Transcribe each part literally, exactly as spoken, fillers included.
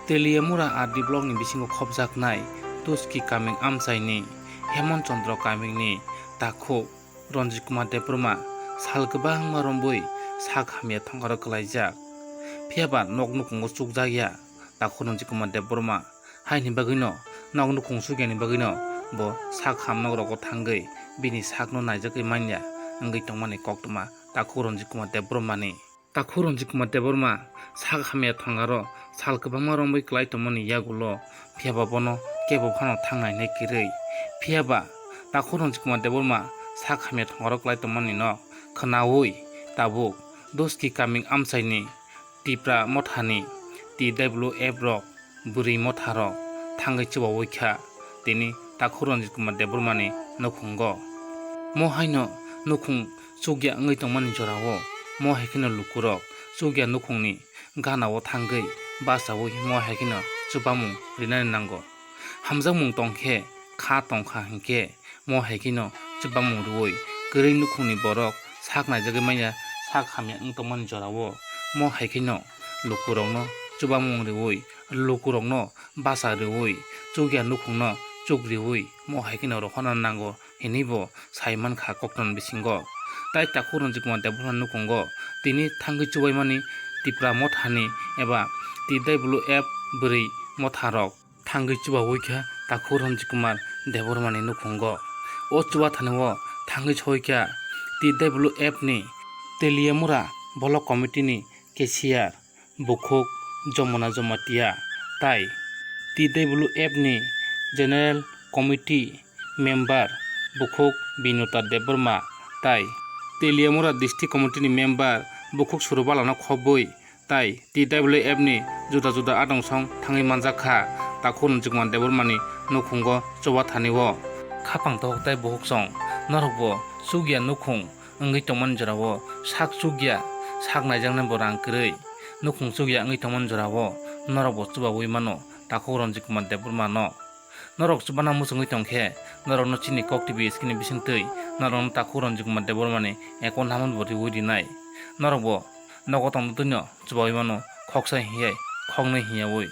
Teliamura R D block ni bisingo khopjaknai Tuski Kaming amchaini Hemant Chandra Kaming ni takhuk Ranjit Kumar Debbarma sal kwbangma romwi sak hamya thongaro kwlaijak. Phiyaba nok nukhungo chukjakya takhuk Ranjit Kumar Debbarma. Haini bagwino nok nukhung sukyani bagwino bo sak ham nok rogo thangwi bini sakno naijagwi manya wngwi tongmani koktwma takhuk Ranjit Kumar Debbarmani. Takhuk Ranjit Kumar Debbarma sak hamya thongaro sal kwbangma romwi kwlai tongmani yagulo, phiyaba bono kebo phano thangnainai kwrwi. Phiyaba takhuk Ranjit Kumar Debbarma sak hamya thongaro kwlai tongmani no khwnaui tabuk Doski Kaming amchaini Tipra mothani T W F rok bwrwi motharok thangwi chubaui kha tini takhuk Ranjit Kumar Debbarmani nukhungo. Mo haino nukhung chukya wngwi tongmani jorao mo hai kheno lukurok chukya nukhungni ganao thangwi bachaui mo hai kheno chubamung rinani nango. Hamjakmung tongkhe kha tongkha hinkhe mo hai kheno chubamung rwui kwrwi nukhungni borok sak naijagwi manya sak hamya wng tongmani jorao mo hai kheno lukurokno chubamung rwui lukurokno basa rwui chukya nukhungno chuk rwui mo hai kheno rohorna nango hinwi bo sai mankha koktwma bisingo. Tai takhuk Ranjit Kumar Debbarma nukhungo tini thangwi chubaimani Tipra mothani eba T W F bwrwi motharok thangwi chubaui kha takhuk Ranjit Kumar Debbarmani nukhungo. O chubathani o thangwi soi kha T W F ni Teliamura Block Committee ni cashier bukhuk Jomuna Jomatia tai T W F ni General Committee member bukhuk Binota Debbarma tai Teliamura District Committee ni member bukhuk Surubalano khobwi tai T W F ni juda juda adong song thangwi manjak kha takhuk Ranjit Kumar Debbarmani nukhungo chubathani o. Khapang tok tai bukhuk song norokbo chukya nukhung wngwi tongmani jorao sak chukya, sak naijaknai bo rang kwrwi, nukhung chukya wngwi tongmani jorao norokbo chubaui mano takhuk Ranjit Kumar Debbarmano. Norok chubana muchungwi tongkhe norokno chini Kok T V screen ni bisingtwi norokno takhuk Ranjit Kumar Debbarmani account number bo riui rinai. Norokbo nogo tongtwino chubaui mano khoksa hinyai khoknwi hinyaui.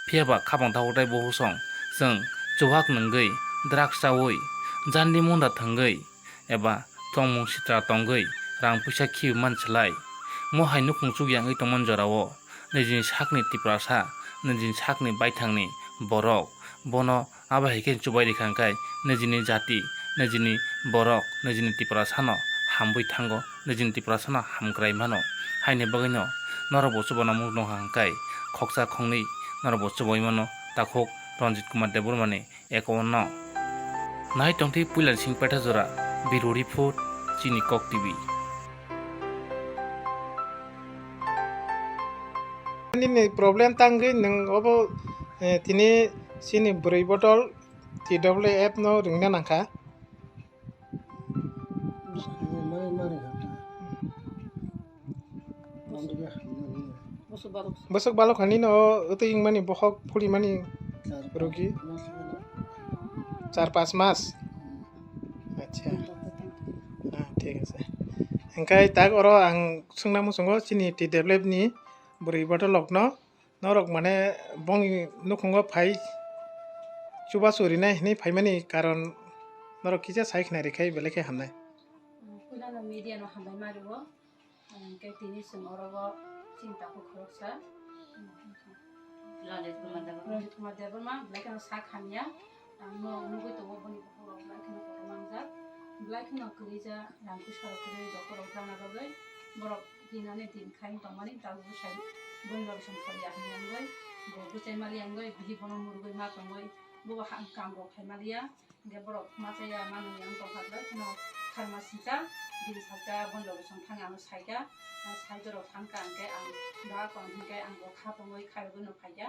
Phiyaba khapang takhuk tai bukhuk song chwng chubak nungwi, drugs chaui, jandi munda thwngwi, eba tongmung sitra tongwi rang puisa khiui man slai. Mo hai nukhung chukya wngwi tongmani jorao nijini sakni Tiprasa, nijini sakni baithangni borok bono abo hai khe chubai rikha hwnkhe nijini jati, nijini borok, nijini Tiprasano hamwi thango, nijini Tiprasano hamkrai mano. Haini bagwino norokbo chubana mung nukha hwnkhe khoksa khoknwi norokbo chubai mano takhuk Ranjit Kumar Debbarmani account no. Nai tongthi puila sing paitha jora Biruri Food chini Kok T V. Nini problem tangwi nwng obo, eh, tini chini bwrwi botol T W F no ringna nangkha. Bwswk balok hani no twi wngmani bokhok phulimani rugi char panch mas. Acha. Ah, thik ase. Hingkai tak oro ang swngna muchungo chini T W F ni bwrwi botol rok no. Norok mane bongni nukhungo phai chubachu rinai hinwi phaimani karon norok kisa sai khna rikhe belai khe hamnai. Puilano media no hambai ma rwo, hwnkhe tini chwng orogo chini takhuk khoroksa, Ranjit Kumar Debbarma. Ranjit Kumar Debbarma belai kheno sak hamya. Ang no nugwi tongo boni bukhuk rok belai kheno kotor mangjak, belai kheno kwrwi ja, rang puisa rok kwrwi, dokhor rok rana bagwi borok dinani din khai tongmani tabuk bwsai boni loge song thaliya hinwi wngwi bo bwchai maliya wngwi bihik bono murugwi ma tongwi bo bo ha kam rok khai maliya, hwnkhe borok ma chaya manwi ang tongkha belai kheno kharma singcha din salsa boni loge song thangwi ano saikha, sai jorok thangkha hwnkhe ang doha kong hwnkhe ang bo kha tongwi khairogwi no phaikha,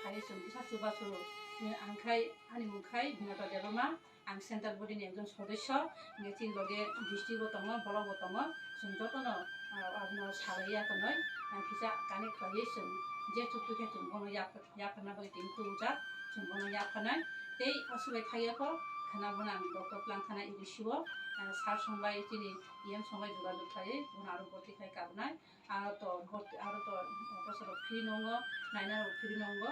phaiwi chwng bwsa chubachu ang khai ani mung khai Binata Debbarma. Ang central body ni ekjon sodosyo, hingke chini loge district bo tongo, block bo tongo, chwng jotono, ah, abono salai ya tonwi, ang kisa connect khlaiwi chwng je chuktu khe chwng bono yak-, yakarna bagwi tini tubujak, chwng bono yakharnai. Tei aswk bai thangya kho, khwna bono ang doctor twlang thana A D C o, ah, sir song bai chini E M song bai jogajog khlaiwi bono aro borti khai kabnai. Aro to, aro to, bosoro free nongo, naina rok free nongo,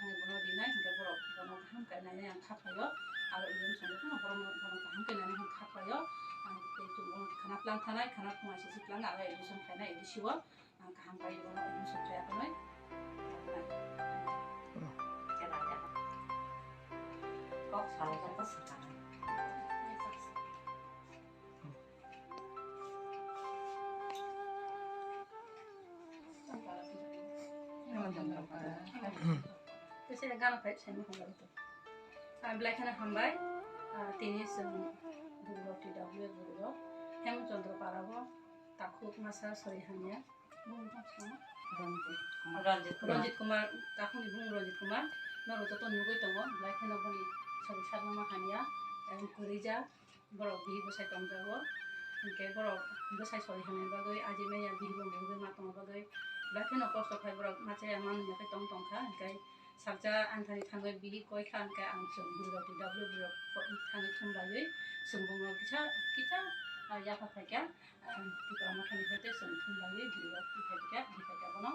Ang bono rinai, hingke borok bono kaham khe nainai ang kha khlaio. Aro admission songwi phano borok bono kaham khe nainai ang kha khlaio. Ang tei chwng bono khana plan thanai, khana phungai sisi plan aro admission khainai A D C o. Ang kaham khlai bono admission khlai akhonoi. Kok salai kok sakang. Tese gana phai sani hambai to. Ah, belai kheno hambai. Ah, tini chwng Gururok T W Gururok Hemchandra Parabo takhuk masa sori hamya. Bumung tong song. Ranjit Kumar. Ranjit Kumar, takhukni bumung Ranjit Kumar. Norok joto nugwi tongo. Belai kheno boni sori sarma hamya. Em, kwrwija. Borok bihik bwsai tongjago, hinkhe borok bwsai sori hwnwi bagwi aji maya bihik bo bwrwi ma tongna bagwi belai kheno kosto khai borok ma chaya manwi ya khe tong tongkha, hinkhe salsa anthani thangwi bihik koi kha, hinkhe ang chwng bwrwi rok T W bwrwi rok thangwi thum laiwi chwng bumung kisa kisa yapha phaikha, Tipra Mothani khe tei chwng thum laiwi bwrwi rok thum phaikha, thum phaikha bono,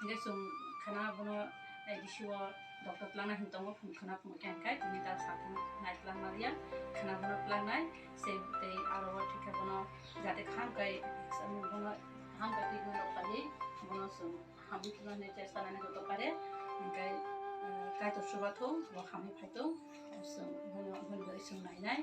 hinkhe chwng khana bono A D C o doctor twlangna hin tongo, khwna phungo khe hinkhe tini ta sakno nai twlang ma riya, khwna bono twlangnai, se tei aro o thikhe bono jate kaham kai bono kaham kai treatment rok khlaiwi bono chwng hamwi thwna hinwi chesta nani joto kare, hinkhe, eh, Kaitor chubathung, bo hamwi phaithung, chwng bono, bono bagwi chwng nainai.